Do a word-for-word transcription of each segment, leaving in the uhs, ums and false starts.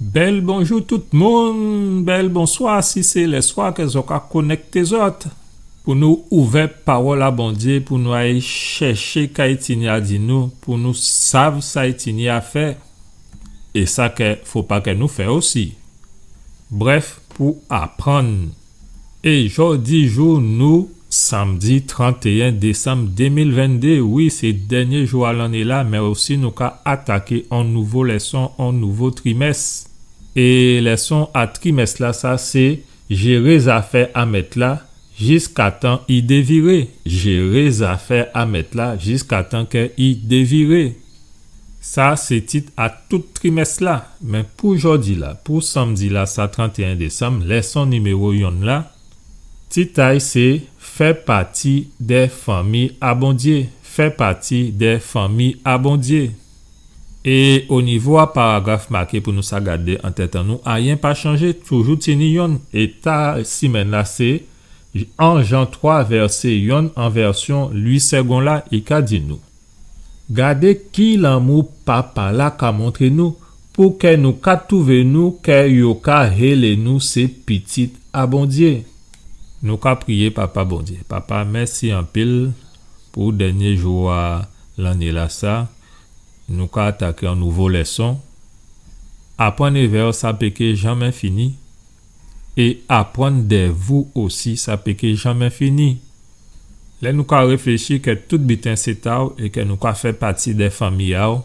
Bèl bonjou tout moun, bèl bonswa si sé lèswa kè zòt ka konèkté zòt. Pou nou ouvè pawòl a Bondyé, pou nou ay chèché ka i tini a di nou, pou nou sav sa i tini a fè. É sa kè fo pa kè nou fè osi. Brèf, pou aprann. É jòdi jou nou, sanmdi trantéyen désanm dé mil venndé, wi, sé dènyé jou a lanné-la, mé osi nou ka ataké on nouvo lèson, on nouvo trimès. É lèson a trimès-la, sa sé jéré zafè a mèt-la jiskatan i déviré. Jéré zafè a mèt-la jiskatan kè i déviré. Sa sé tit a tout trimès-la, mé pou jòdi-la, pou sanmdi-la, sa trantéyen désanm, lèson niméwo yonn la, tit a'y sé Fè pati dè fanmi a Bondyé, fè pati dè fanmi a Bondyé. É o nivo a paragraf maké pou nou sa gadé an tèt an nou, ayen pa chanjé, toujou tini yonn. É ta simenn-la sé an Jan twa vèsé yonn an vèsyon Louis Segond la, i ka di nou. Gadé ki lanmou Papa-la ka montré nou, pou kè nou ka twouvé nou kè yo ka hélé nou sé pitit a Bondyé. Nou ka priyé Papa Bondyé. Papa, mèsi anpil pou dènyé jou a lanné-la sa. Nou ka ataké on nouvo lèson. Aprann évè'w sa pé ké janmé fini. É aprann dè vou osi, sa pé ké janmé fini. Lè nou ka réfléchi kè tout biten sé ta'w é kè nou ka fè pati dè fanmi a'w,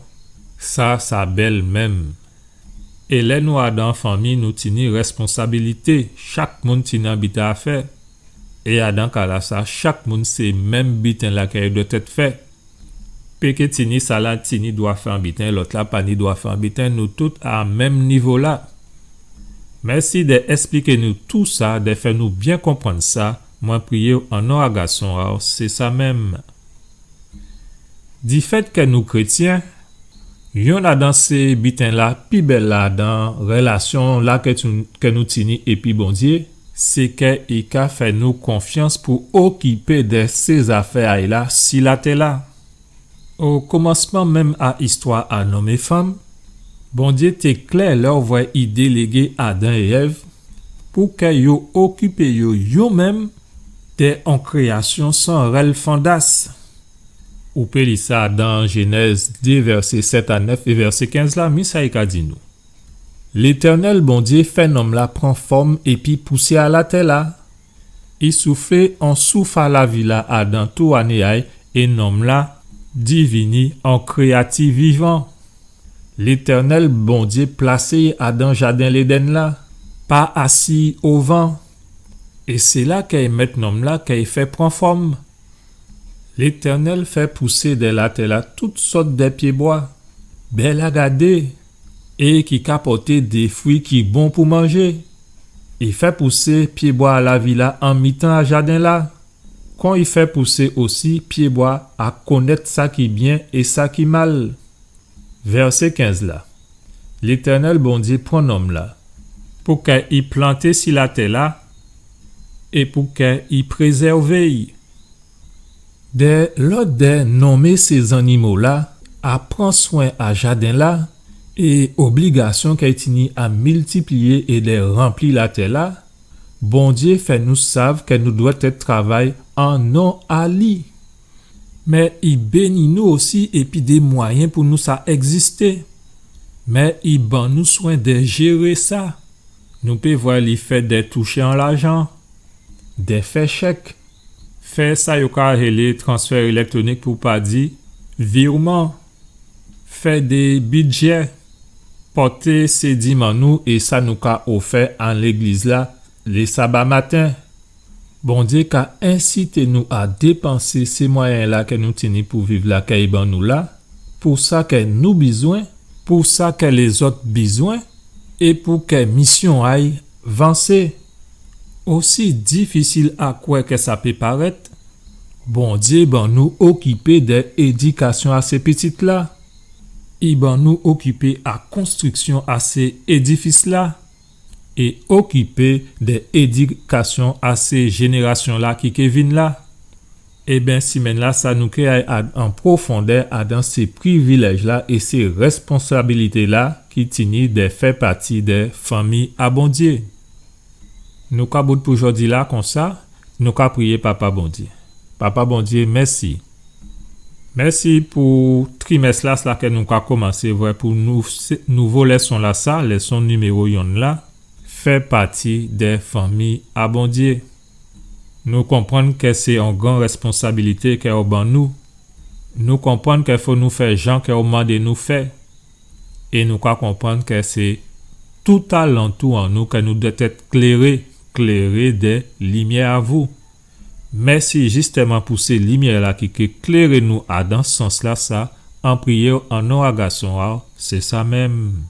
sa, sa bèl menm. É lè nou adan fanmi, nou tini rèsponsabilité, chak moun tini on biten a fè. É adan ka-la sa, chak moun sé menm biten-la kè i dwèt èt fè. Pé ké tini sala tini dwa fè on biten, lòt-la pa ni dwa fè on biten, nou tout a menm nivo-la. Mèsi dè èspliké nou tousa, dè fè nou byen konprann sa, mwen priyé'w an non a Gason a'w, sé sa menm. Difèt kè nou krétyen, yonn adan sé biten-la pi bèl-la adan rélasyon-la kè tou-, kè nou tini épi Bondyé, sé kè i ka fè nou konfyans pou okipé dè sé zafè a'y la si latè-la. O komansman menm a istwa a nonm é fanm, Bondyé té klè lè ou vwè i délégé Adan é Èv pou kè yo okipé yo, yo menm, dè on kréyasyon san rèl fondas. Ou pé li sa dan Jénèz dé, vèsé sèt a nèf é vèsé kenz la, mi sa i ka di nou. Létènèl Bondyé fè nonm-la pran fòm épi pousyè a latè-la. I souflé on souf a lavi-la adan tou a né a'y, é nonm-la divini on kréyati vivan. Létènèl Bondyé plasé'y adan jaden Léden-la, pa asi o van. É sé la kè i mèt nonm-la, kè i fè pran fòm. Létènèl fè pousé dè latè-la tout sòt dè pyébwa, bèl a gadé, é ki ka pòté dé fwi ki bon pou manjé. I fè pousé pyébwa a lavi-la an mitan a jaden-la, kon i fè pousé osi pyébwa a konnèt sa ki byen é sa ki mal. Vèsé kenz la. Létènèl Bondyé pran nonm-la, pou kè i planté si latè-la, é pou kè i prézèvé'y. Dè lòd dè nonmé sé zannimo-la, a pran swen a jaden-la, é obligasyon kè i tini a miltipliyé é dè ranpli latè-la, Bondyé fè nou sav kè nou dwèt èt travay an non a li. Mé i béni nou osi épi dé mwayen pou nou sa ègzisté. Mé i ban nou swen dè jéré sa. Nou pé vwè li fè dè touché an lajan, dè fè chèk, fè sa yo ka rélé transfè élèktwonik pou pa di virman, fè dé bidjè, pòté sé dim an nou é sa nou ka ofè an légliz-la lé saba maten. Bondyé ka ensité nou a dépansé sé mwayen-la kè nou tini pou viv la kè i ban nou la, pou sa kè nou bizwen, pou sa kè lézòt bizwen, é pou kè misyon a'y vansé. Osi difisil a kwè kè sa pé parèt, Bondyé ban nou okipé dè édikasyon a sé pitit-la. I ban nou okipé a konstriksyon a sé édifis-la. É okipé dè édikasyon a sé jénérasyon-la ki ké vin la. Ében, simenn-la sa nou ké ay a-, an pwofondè adan sé privilèj-la é sé rèsponsabilité-la i tini dè fè pati dè fanmi a Bondyé. Nou ka bout pou jòdi-la konsa, nou ka priyé Papa Bondyé. Papa Bondyé, mèsi. Mèsi pou trimès-lasa kè nou ka komansé vwè pou nou, sé, nouvo lèson-lasa, lèson niméwo yonn la, fè pati dè fanmi a Bondyé. Nou konprann kè sé on gran rèsponsabilité kè ou ban nou. Nou konprann kè fò nou fè jan kè ou mandé nou fè. É nou ka konprann kè sé tout alantou an nou kè nou dwèt èt kléré, kléré dè limyè a vou. Mèsi jistèman pou sé limyè-la ki ké kléré nou adan sans-lasa, an priyé an non a Gason a'w, sé sa menm.